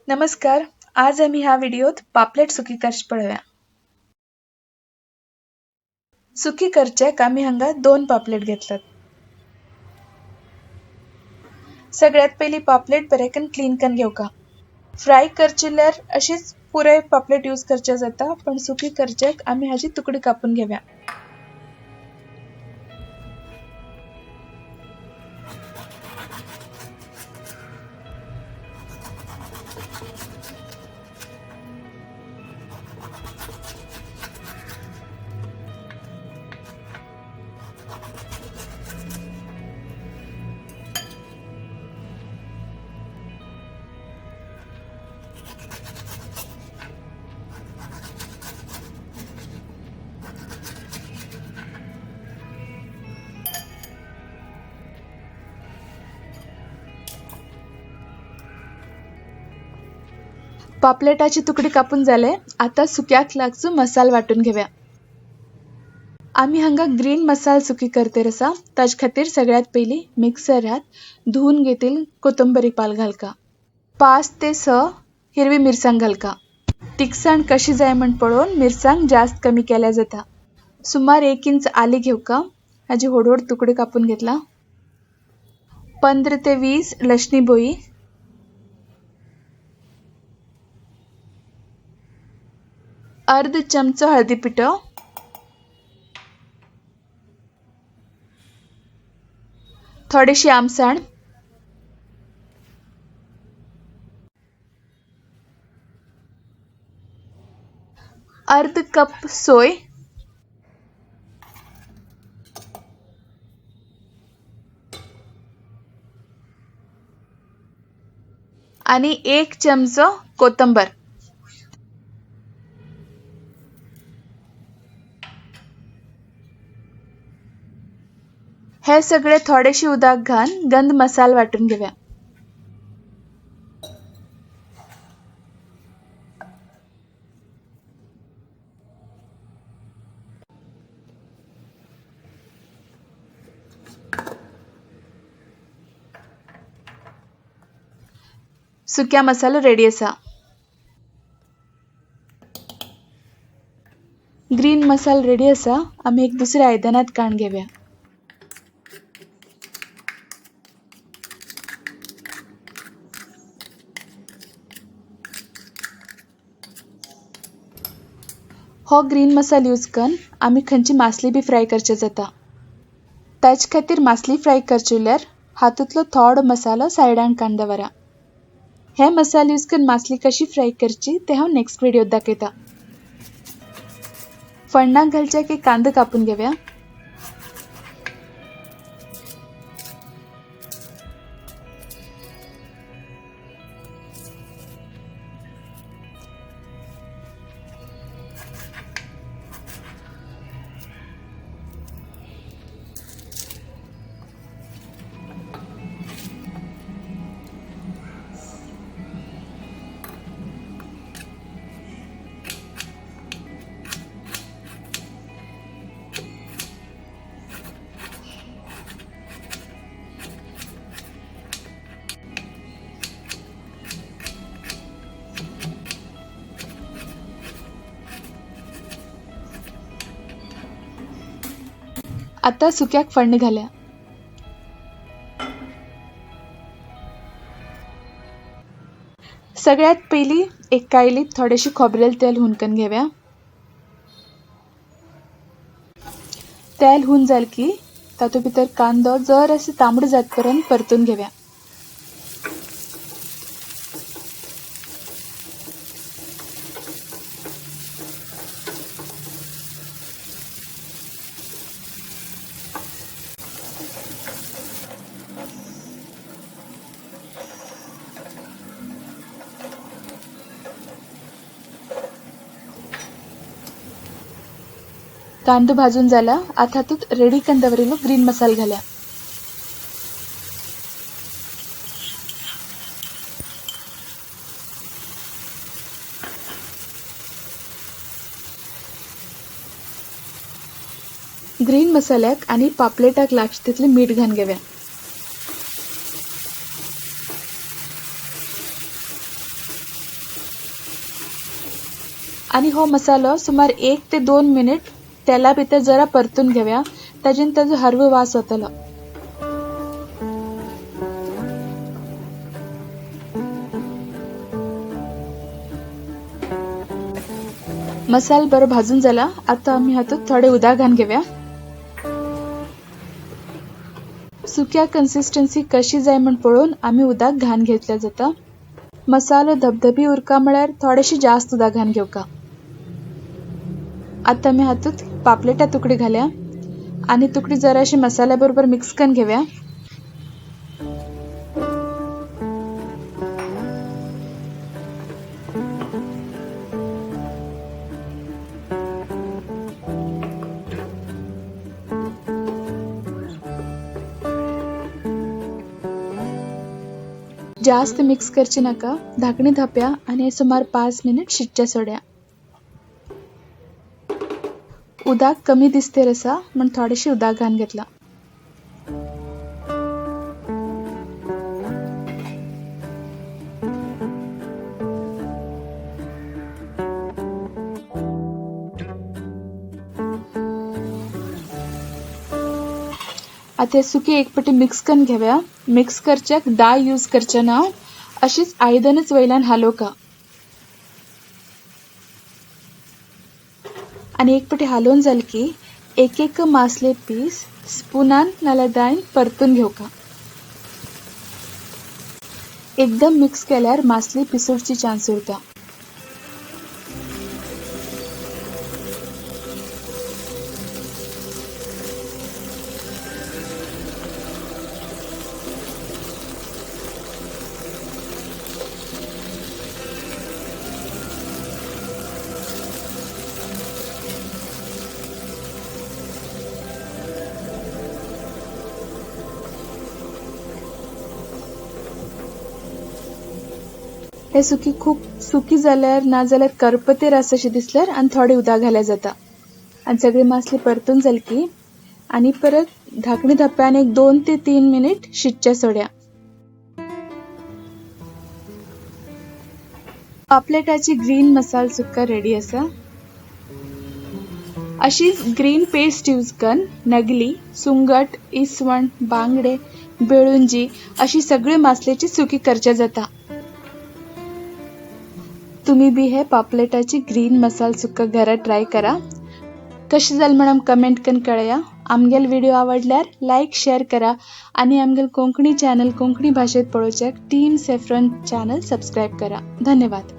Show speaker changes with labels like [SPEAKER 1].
[SPEAKER 1] नमस्कार, आज आमी ह्या व्हिडिओत पापलेट सुकी करचे पळोवया। सुकी करच्याक आमी हांगा 2 पापलेट घेतलात। सगळ्यात पयली पापलेट बरेकन क्लीन करून घेवका। फ्राय करचेल्यार अशीच पुराय पापलेट यूज करचे जाता, पण सुकी करच्याक आमी हाजी तुकडी कापून घेवया। पापलेटाची तुकडी कापून झाले, आता सुक्याक लागचो मसाल वाटून घेवया। आमी हांगा ग्रीन मसाल सुकी करते आसा, ताजे खातीर सगळ्यात पयली मिक्सरात धुवून घेतील कोथंबरी पाल घालका, 5 ते 6 हिरवी मिरसांग घालका। तिखसाण कशी जाय म्हण पळोवन मिरसांग जास्त कमी केल्या जाता। सुमार 1 इंच आली घेवका, हाजी व्हड व्हड तुकडे कापून घेतला। 15 ते 20 लसणी बोई, अर्ध चमचो हळदी पिठो, थोडीशी आमसाण, अर्ध कप सोय, आणि 1 चमचो कोथिंबीर। हे सगळे थोडेशी उदक घालून गंध मसाल वाटून घेऊया। सुक्या मसालो रेडी आसा। ग्रीन मसाल रेडी आसा। आमी एक दुसऱ्या आयदनात काण घेऊया। हो ग्रीन मसाल यूज करून आमी खंयची मासली बी फ्राय करचे जाता। ताजे खातीर मासली फ्राय करचे जाल्यार हातूंतलो थोडो मसालो सायडान काडून दवरा। हे मसाल यूज करून मासली कशी फ्राय करची ते हांव नेक्स्ट व्हिडिओत दाखयता। फण्णाक घालच्याक एक कांदो कापून घेवया। आता सुक्याक फण्ण घाल्या। सगळ्यात पयली एक कायलीत थोडेशी खोबरेल तेल हुनकन घेवया। तेल हुन जाल की तातूंत भितर कांदो जर अशें तांबडो जात पर्यंत परतून घेवया। कांदो भाजून झाला, आता तातूंत रेडी करून दवरिल्लो ग्रीन मसाल घाल्या। ग्रीन मसाल्याक आनी पापलेटाक लागता तितलें मीठ घालून घेवया। आनी हो मसालो सुमार 1 ते 2 मिनिट तेला भितर जरा परतून घेवया, ताजेन ताजो हरवो वास वतलो। मसाल बरो भाजून जाला। आता आमी हातूंत थोडे उदक घालून घेवया। सुक्या कन्सिस्टन्सी कशी जाय म्हण पळोवन आमी उदक घालून घेतल्या जाता। मसालो धबधबी उरका म्हळ्यार थोडेशी जास्त उदक घालून घेवका। आता आमी हातूंत पापलेटा तुकडी घाल्या आनी तुकडी जराशी मसाल्या बरोबर मिक्स करून घेवया। जास्त मिक्स करचे नका, धाकणी धाप्या आनी सुमार 5 मिनिट शिजच्या सोड्या। उदक कमी दिसते रसा म्हण थोडेशी उदक घालून घेतला। आता सुकी एक पटी मिक्स करून घेवया। मिक्स करच्याक डाळ यूज करचे ना, अशीच आयदनच वयल्यान हालोवका आनी एक पटी हालोवन जाल की एक एक मासले पीस स्पुनान नाल्यार दायन परतून घेवका। एकदम मिक्स केल्यार मासली पिसुडची चान्स उरता। हे सुकी खूप सुकी जाल्यार ना जाल्यार करपतेर आसा अशें दिसल्यार आनी थोडे उदक घाल्यार जाता। आनी सगळी मासली परतून जाली की आनी परत धाकणी धाप्यान एक 2 ते 3 मिनिट शिजच्या सोड्या। पापलेटाची ग्रीन मसाल सुक्का रेडी आसा। अशीच ग्रीन पेस्ट यूज करून नगली, सुंगट, इसवण, बांगडे, बेळुंजी अशी सगळी मासलेची सुकी करच्या जाता। तुम्ही बी हे पापलेटाची ग्रीन मसाल सुक्का घरा ट्राय करा। कशी जाल म्हणून कमेंट करून कळया। आमगेल व्हिडिओ आवडल्यार लायक शेअर करा आणि आमगेल कोंकणी चॅनल कोंकणी भाषेत पळोवच्याक टीम सेफ्रॉन चॅनल सबस्क्राईब करा। धन्यवाद।